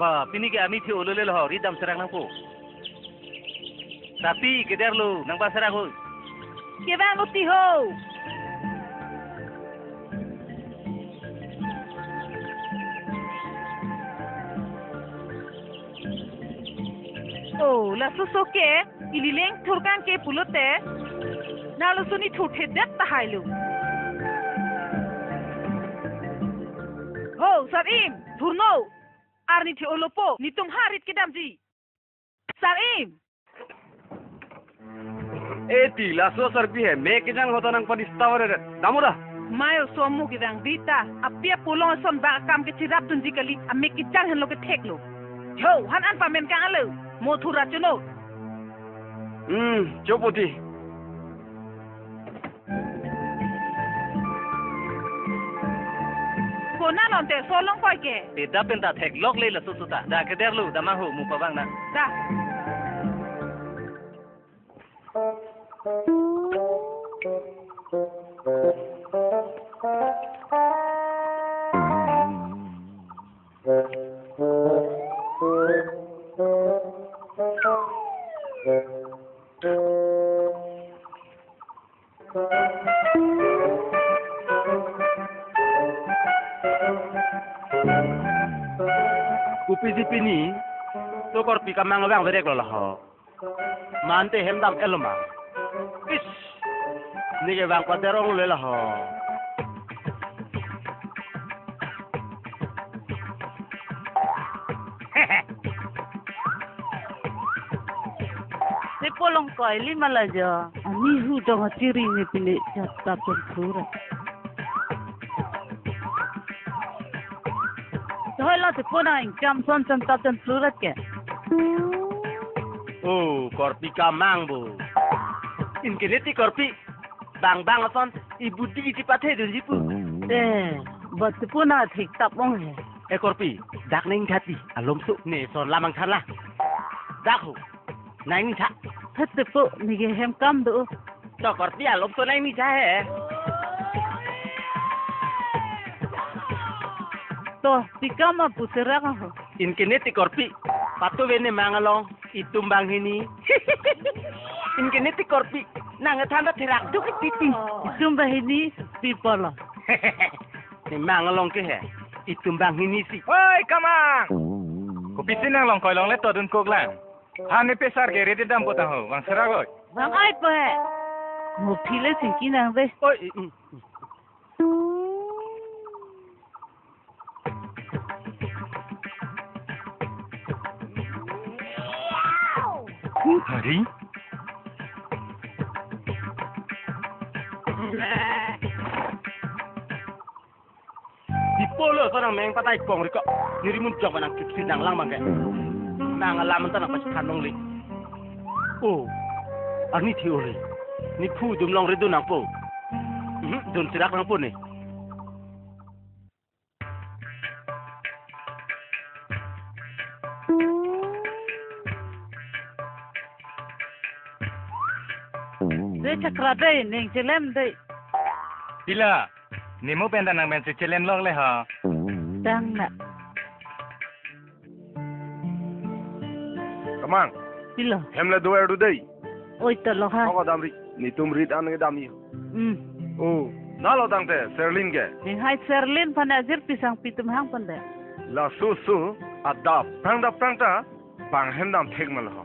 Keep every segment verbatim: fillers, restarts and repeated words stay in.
Ba, pini ke arni thi-o lele lo ho, rit dam serak nangpo. Tapi kederlo, nangpaserak ho. Kevang lo ti ho. Oh, laso so ke, ili leng thurkang ke pulote, nalo suni thurthedet tahai lo. Ho, Sar-im, thurno. Arni thi-o lopo, netum ha rit kedamji. Sar-im. E ti, laso Sarpi he, me kejang hota nangpadisturb-re. Dam-o da. Mayo somu kevang dita. Api apolong ason bang akam kechirapdunji kali. Ame kejang henlo kethek lo. Ho, han an pamen kang alo. Mo thura chono. Hmm, chopo ti. Konat lo te, so longkoi ke. Te dak pen ta theklok le laso so ta. Da kederlo, damnang ho, mo pavang nang. Da. Kopisi pini, to Korpi Kamang vangverek lo laho. Mante hem dam-et lo ma. Is, ne kevang paderong le laho. Te po longkoi li ma la jo. Ani hu dong chiri ne pine chap tap pen thura. Tohoi lo te po na ingkam son cham tap pen thura ke. Oh, Korpi Kamang bo. Inke ne ti Korpi. Bang bang ason, i budi isi pathedunji pu. Eh, bat pu na thik tap ong he. E Korpi, dak neng thati, alom so. Ne son lamang than la. Dak ho. Nang ni tha. Thate po, ne ke hem kam do. To Korpi alom so nang ni tha he. To, ti kam apu serak ho. Inke ne ti Korpi. Patu vene mang along. Itum banghini. Inke ne ti Korpi. Nang than ta therak duk titi. Itum banghini pi pulo. Ne mang along ke he. Itum banghini si. Oi, Kamang. Kopisi nang longkoi longle to dun kok lang. Han ne pesar ke ready dam po ta ho. Vang serak oi. Vang ai po he. Mo phile singki nang ve. Oi, i, i. Hari? Di polo so nang meng patai kong riko. Niri mun jok nang kipsi nang lang bangke. Nang alam ta nang pas kanong li. Oh. Arni thi-o li. Ne phu dum longri dun nangpo. Mhm, dun serak nangpo ne. Dei chakra dei, ning chelem dei. Pila, ne mo pen ta nang pen si chelem lok le ha. Tang na. Kamang. Pilo. Hem le do er do dei. Oi to lo ha. Ako damri. Netum rit an ke dam yo. Hmm. Oh, nalo tangte Serlin ke. Ning hai Serlin aphan ajir pisang pitum hang pon de. Laso so adap prang dap prang ta bang hem dam thek ma lo ho.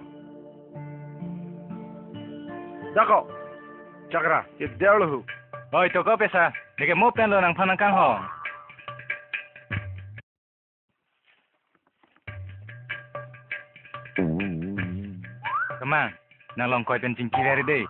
Dako. Chakra, ke der lo hu. Oi to ko pesa. Ne ke mo pen lo nangphan nangkanghong. Kamang, nang longkoi pen chingki rari dei.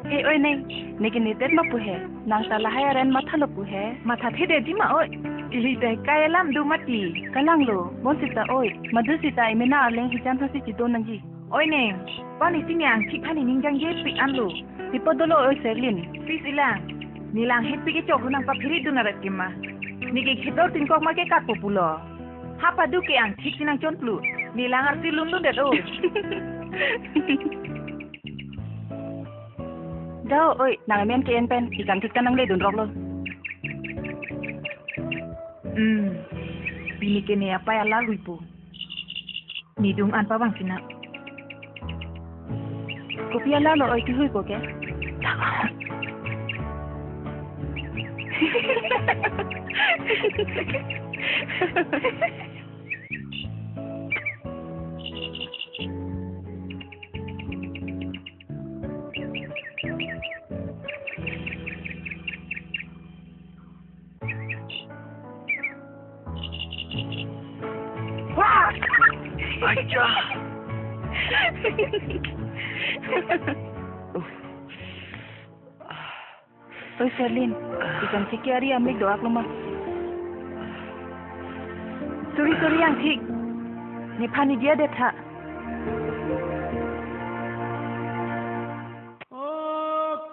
He oi neng, neke nedet ma pu he? Nang ta lahai aren mathalo pu he? Mathathedetji ma oi. Ili ta kai alam do mati. Kalanglo, bonsita oi. Madu sita emena arleng hijan thasi chido nangji. Oi neng, pani tini angthik aphan ining jangjepik anlo. Tipo dolo oi Serlin. Pis ilang. Nelang hetpik kechok hu nangpaphiridun arat kema. Neke khedor tingkok ma ke katpo pulo. Ha padu ke angthik si nangchonplu. Nelang arsi lunlundet o. Dao oi, nang amen ke-en pen, ik angthik ta nangledun roklo. Hmm. Pini ke ne apei alar huipo. Nidung an pabang sina. Kopi alarlo oi, kehuipo ke? Aja. Oi Serlin, ik angthik ke ari amik do-aklo ma? Sorry, sorry angthik. Nephan idia detha. O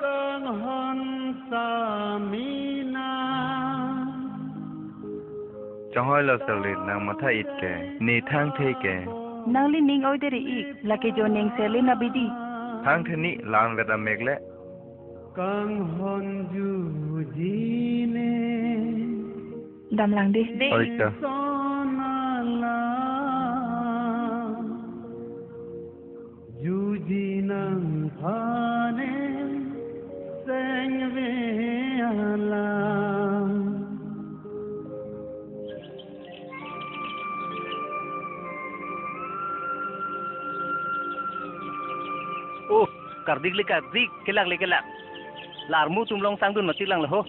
kanghon samina. Chonghoi lo Serlin, nang matha-it ke, ne thangthe ke. Nangli ning oidere ik, lake jo neng Serlin abidi. Thangthe ni lan vet amek le. Kanghon jujine. Damlang de. Oi ta. Sonala. Juji nangphane sengve alam. Oh, kardik le kardik, kelak le kelak. La armu atum long sangdun mati lang lo ho.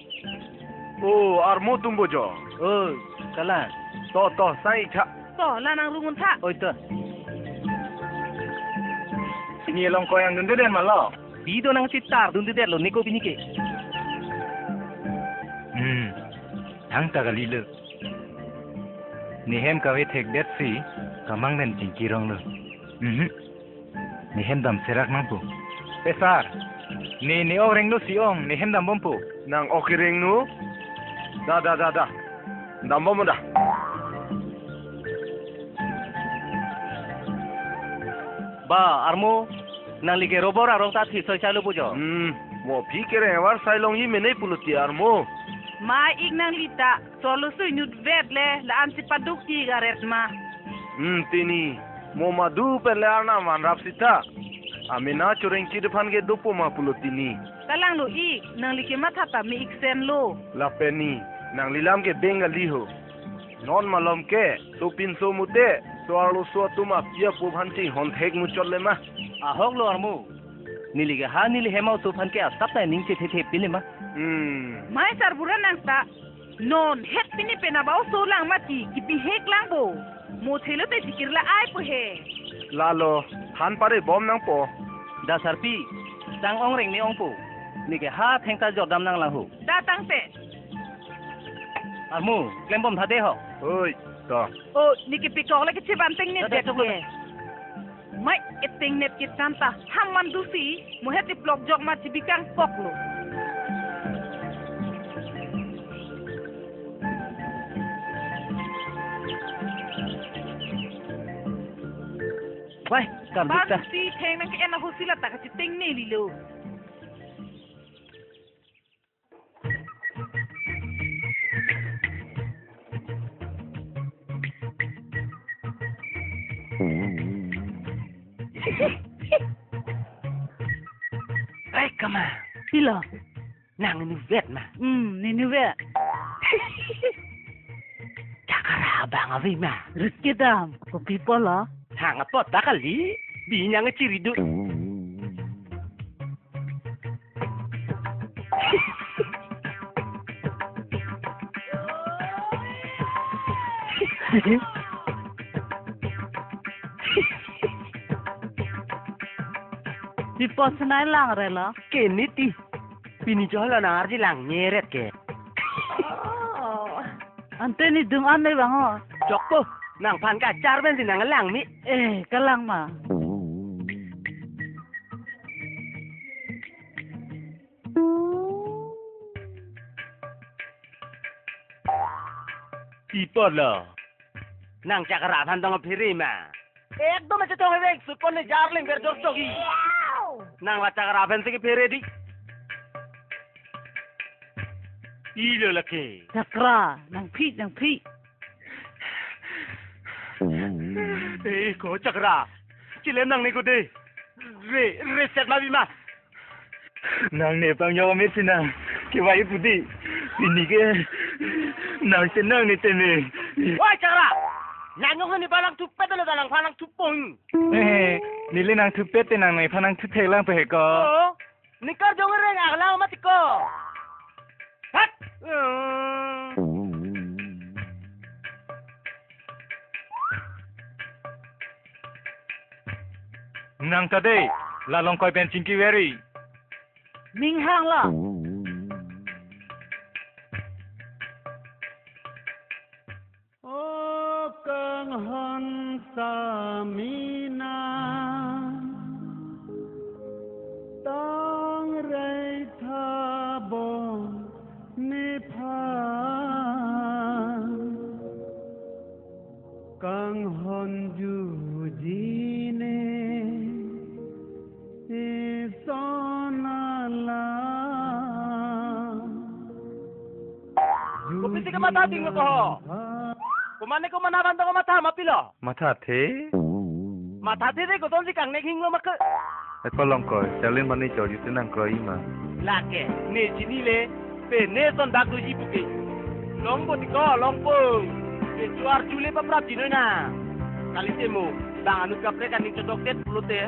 Oh, armu atum bo jo. Oh, kalang. To, to, sai cha. To, la nangrung untha. Oi to. Sini long koyang dunde den malo. Pi do nangchitardundedetlo neko pini ke. Hmm. Thangta kalilo. Nehem kave thekdet si kamang den chingki ronglo. Mhm. Nehem dam serak nangpo. Pesar. Ne, ne ok renglo si ong, nehem dambompo. Nang ok kerengno? Da, da, da, da. Dambom da. Ba, armo, nangli ke robor arong ta thi soi chalo pujo. Hmm, mo phi kereng avar sai longji mene pulo ti armo. Ma ik nangli ta, solo sui nut vet le, la-an si paduk ti garet ma. Hmm, tini, mo madu pen le arnam vanrap sita. Amena choreng chit aphan ke dopo ma pulo tini. Kalanglo ik, nangli ke matha ta me ik senlo. Lapen ni, nangli lam ke Bengali ho. Non malom ke, sopinso mute, so-arlo so atum api apo aphan chinghon thek muchot le ma. Ahok lo armo. Neli ke ha neli hem a-oso aphan ke asap ta ning chethe the pin le ma. Hmm. Mai sarbura nang ta. Non het pini pen aba oso lang mati, kipihek lang bo. Mo thelo te chikir la-ai po he. Lalo, than pare bom nangpo. Da sarpi, sang ong reng ne ongpo. Neke ha theng ta jordam nang lang ho. Da tangte. Armo, klembom tha de ho. Oi, to. O, neke pikok lake cheban teng ne. Da, da, det choklo ke. Mai eteng net ke chan ta ham mandu si, mo het iplok jok ma chibikang koklo. Wai, kam bang ta. Si theng nang ke-en ahut si la ta kachiteng ne lilo. Ai kama. Pilo. Nang nuvet ma? Hmm, ne nuvet. Chakara abang ave ma? Rit kedam, kopi pulo? Hang apot ta kali, binyang chiridu. Ipo senai lang relo. Ke niti. Pini cholo nang arji lang nyeret ke. Oh. Ante ne dum an me bang ho. Chokpo, nangphan kachar pensi nang lang mi. Eh, kalang ma. Ipo lo. Nang Chakra aphan tong phere ma. Ekdom achetong hevek, sukon ne jarling berjor chogi. Nang la Chakra aphan si kephere di. Ilo lake. Chakra, nangphi, nangphi. Eh, ko Chakra. Chilem nangne ko de. Re, reset ma bima. Nangne pang yo me sinang. Kevai pu di. Pini ke nang sinang ne teme. Oi, Chakra. Nang yong ne balang thupet na balang phalang thupong. Eh, neli nang thupet te nangne phalang thupet lang pe ko. Oh. Nikar jong reng aglang mati ko. Hat. Hmm. Nang ta de, la Longkoi pen chingki veri. Ning hang la. O kanghon samina tang rei tha bom nephan. Kanghon juji ne eson alam. Kopi si kematha ding lo ko ho? Komane komat aphan tong matha ma pilo? Mathathe. Mathathe de koson si kangnek hinglo ma ke. Eko Longkoi, Charlene mane chor jute nang kroi ma. Lake, ne chinile, pe ne son bak doji puke. Longpo tiko, longpo. Pe chuar chule paprap jinoi na. Kalite mo, bang anut kaprek aning chodok det pulote.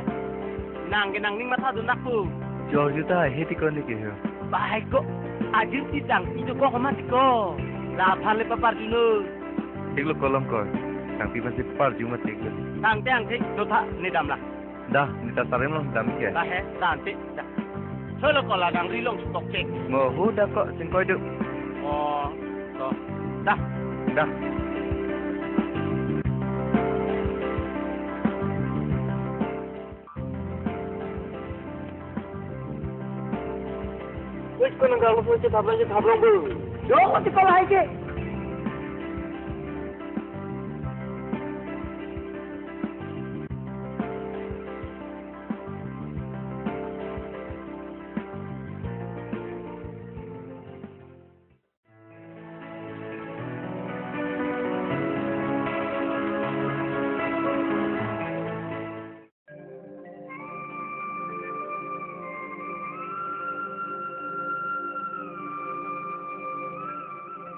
Nang ke nangning matha do nak po. Chor juta he tiko ne ke ho. Bahai ko, ajin ti tangpi dokok ma tiko. Laphan le papar junoi. Thik lo ko Longkoi. Tangpi pasi papar ju ma thik lo. Tangte angthik dotha ne damla. Dah, neta Charlene lo dam ke. Dah he, tangte, dah. Cholo ko la kangri long stok chek. Mo hu dah ko, singkoi du. Oh, to. Dah. Dah. Wis ko nang kalau soi chetap lang chetap lang bu. Yo, ko ti ko lahai ke.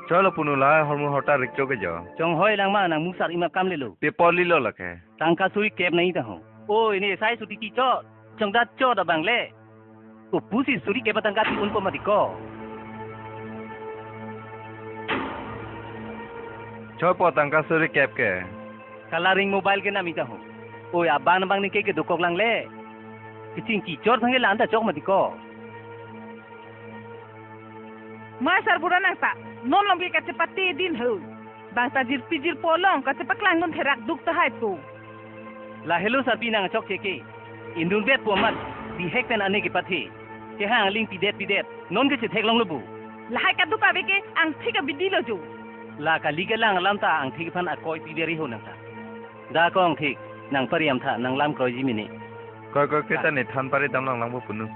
Cholo punu la hormu horta rikcho ke jo. Chonghoi lang ma nang musar ima kam lelo. Pe poli lo lake. Tangka suri kep nai ta ho. O, ini sai suti kicho. Chongdat cho da bang le. Kopusi suri kep atangka ti unpo ma tiko. Chopo tangka suri kep ke. Coloring mobile ke nam ita ho. Oi, abang abang ningke ke dokok lang le. Keching kichor thangke la-an ta chok ma tiko. Ma sarbura nang ta, non long ke kachepate din ho. Bang ta jirpi jirpo long kachepaklang non therak duk tahai po. Lahelo sarpi nang chokche ke. Indun bet po mat, bihek pen ane kepathe. Kehang aling pidet pidet, non ke chethek longlo bu. Lahai kaduk ave ke angthik abidi lo jo. La kali kelang alam ta angthik aphan akoi pideri ho nang ta. Da ko angthik, nang pariam tha, nang lam kroiji mene. Koi koi ke ta ne than pari dam lang lang bo punu.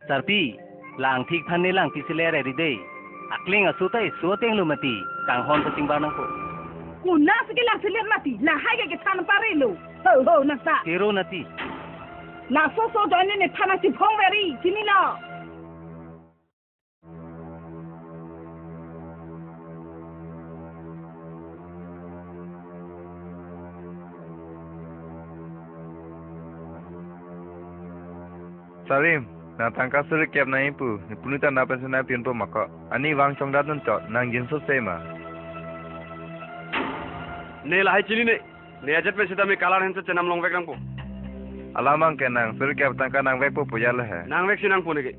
Sarpi, la angthik aphan ne lang pisiler eri de. Akling aso ta iso ateng lo mati, kanghon ta chingbar nangpo. Kuna si kelang siler mati, lahai ke kethan pare lo. Ho, ho, nang ta. Kero nati. Laso so join ne than chiphong veri, chinilo. Sarim, nang tangka suri kep nai pu, ne punu ta nang pensi nang piun po mako. Ani vang chongdat non chot, nang jinso se ma. Ne lahai chinine, ne ajat pensi ta me kalar hense chenam longvek nangpo. Alamang ke nang suri kep tangka nangvekpo pu ya le he. Nangvek si nangpo neke.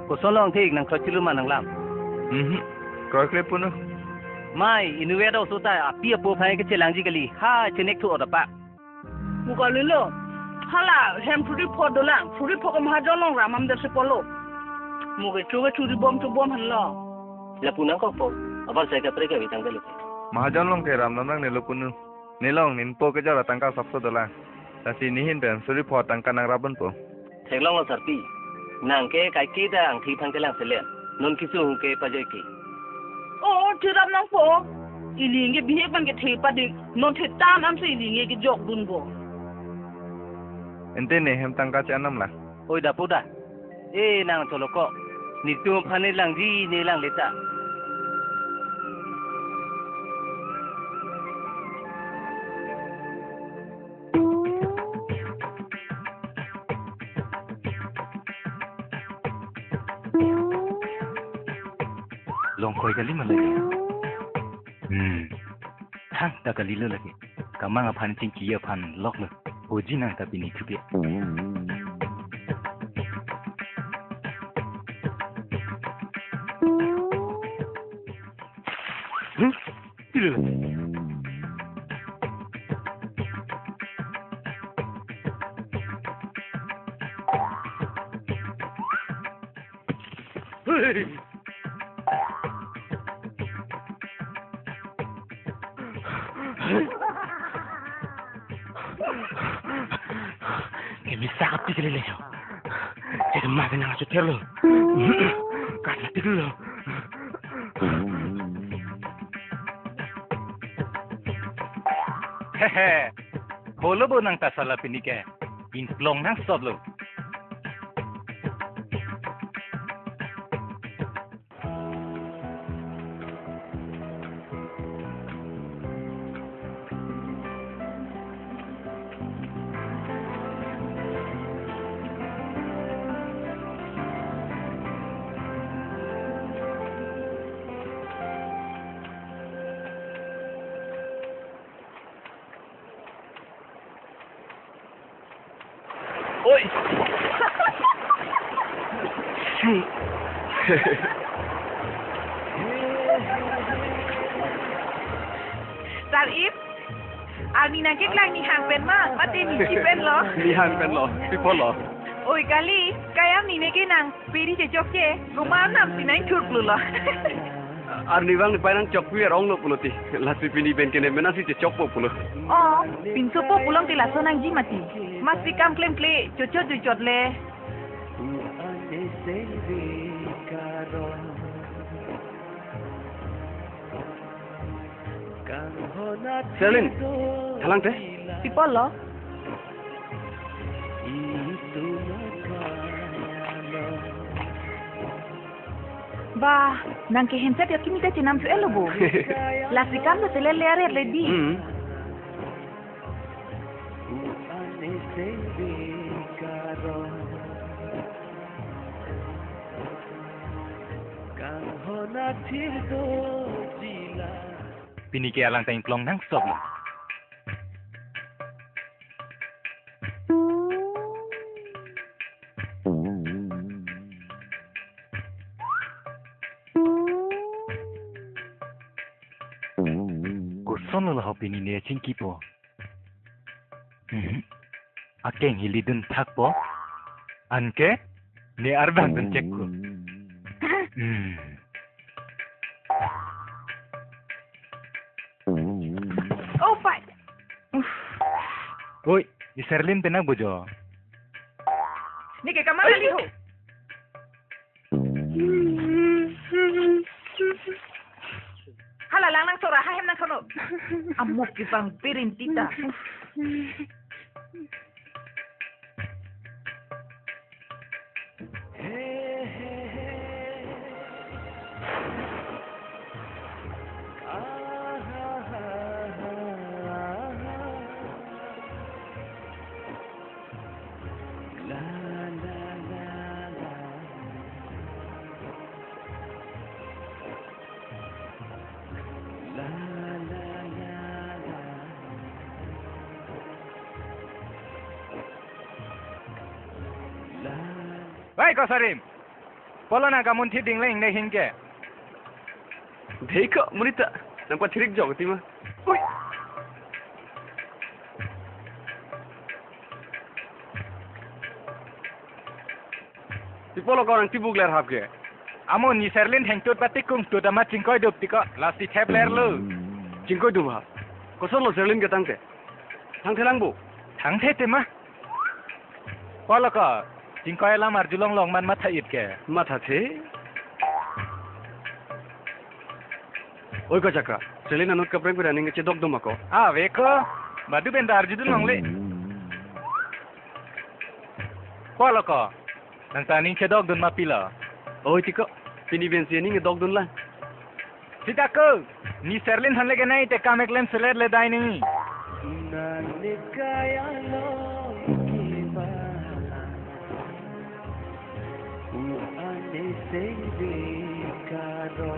Koson long thik nang kroichilu ma nanglam? Mhm. Kroikre puno. Mai, inutvet oso ta api apo aphan kechelangji kali. Ha, chenek thu odapak. Mo kalilo. Hala, hem thuri pho dolang. Thuri pho ke mahajon long ramam der si polo. Mo ke cho ke thuri bom cho bom henlo. Lapu nangkokpo. Abar sai kaprek kave tangte lo. Mahajon long ke ramnam nangne lo puno. Nelong ninpo kejor atangka sapso dolang. Lasi nehin pen suri pho tangka nangrap ponpo. Theklonglo sarpi. Nang ke kaike ta angthi aphan kelang selen. Non kesung ke pajoi ke. Oh, thirap nangpo. Ili ingke bihek abang ke the padik. Non the tan amsi ili ingke kejok dunpo. Ente ne hem tangka che-an nam la. Oi dapo da. E nang choloko. Netum aphan ne langji ne langle ta. Longkoi kali malai. Hmm. Thangta kalilo lake. Kamang aphan chingki aphan loklo. Oji nang ta pini thuke. Hmm? Tilo. Hey! Kemesa kapi kali le ho. Jadi makan nang achu terlo. Karena tidur lo. Hehe. Holo bo nang ta sala pini ke. Inplong nang sop lo. Oi. Sar-ip, arni nang keklang ni hang pen ma, mate ni chi pen lo? Ni hang pen lo, pi apot lo? Oi kali, kayam ni ne ke nang peri chechok ke, komat nam si nang thur pulo lo. Arni vang ni pai nang chokpi arong lo pulo ti. Lasi pini pen ke ne mena si chechokpo pulo. Oh, pinso po pulo ti laso nangji mati. Masi kam klemkle, chochot chochot le. Serlin, thalang te? Pi apot lo? Ba, nang ke handset ya kimi ta chenam su elo bo. Lasi kam lo tele le aret le di. Hmm. Pini ke alang ta inplong nang sop lo. Koson lo ho pini ne chingkipo. Mhm. Akeng hili dun thakpo. Anke ne arbang dun chekko. Hmm. Oh, pai. Oi, di Serlin pen nang bojo. Neke kamana liho? Hala lang nang sora ha hem nang kono. Amok kipang pirin tita. Vai ko Sarim. Polo nang kamunthi ding le ingnehing ke. Dei ko, monit ta. Nangpathirik jok ti ma. Ui. Ti polo ko nang tibuk ler hap ke. Amo ni Serlin hengtut pati kungtut ama chingkoidup ti ko. Lasi thep ler lo. Chingkoidup ha. Kosonlo Serlin ke tangte. Thangthe lang bo. Thangthe te ma. Polo ko, chingkoi alam arjulong long man matha-it ke. Mathathe. Oi ko Chakra, Serlin anut kaprek pera ning chedok dum ako. Ave ko, badu pen ta arjudun longle. Polo ko, nang ta ning chedok dun ma pilo. Oi ti ko, pini pensi ning dok dun lang. Sita ko, ni Serlin han leke nai te kam eklem selet le dai ni. Nang ne kaya lo kiba, u ane sengve karo.